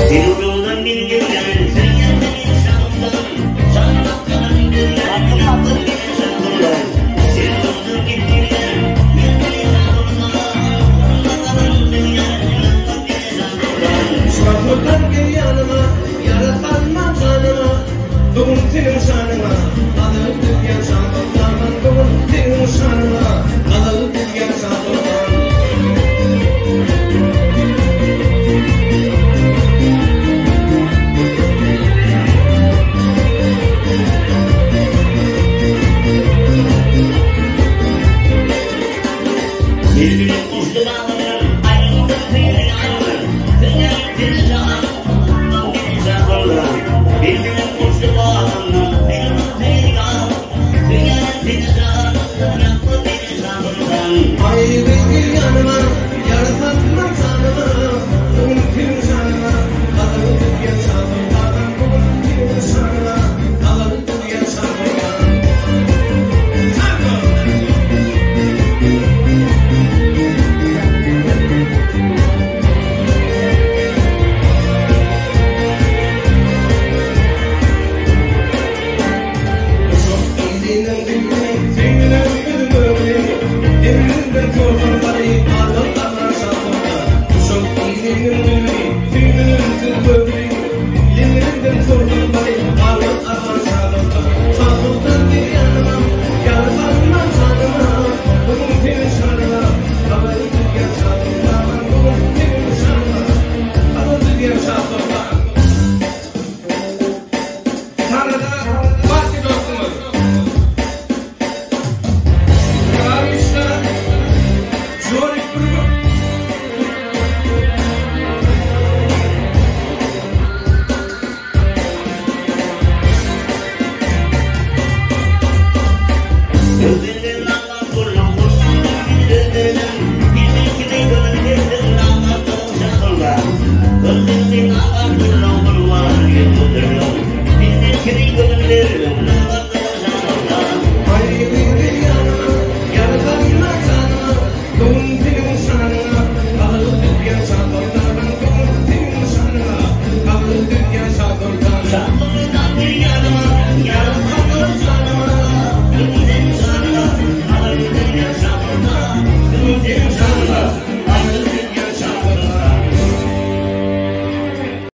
Şa gel ýanyma, ýara salma janyma, Bu gün seniň şanyňa, gazal düzýän Şa Soltan Bu gün seniň şanyňa, gazal düzýän Şa Soltan. Aýry gel ýanyma, ýara salma janyma, Bu gün seniň şanyňa, gazal düzýän Şa Soltan Bu gün seniň şanyňa, gazal düzýän Şa Soltan. Şa Soltan. Uşak iliniň bilbili, söýgüden üzüm ögri, Demrinden sorsaň bary, aldan alran Şa Soltan. Uşak iliniň bilbili, söýgüden üzüm ögri, Demrinden sorsaň bary, aldan alran Şa Soltan. Şa Soltan gel ýanyma, ýara salma janyma, Bu gün seniň şanyňa, gazal düzýän Şa Soltan. Bu gün seniň şanyňa, gazal düzýän Şa Soltan.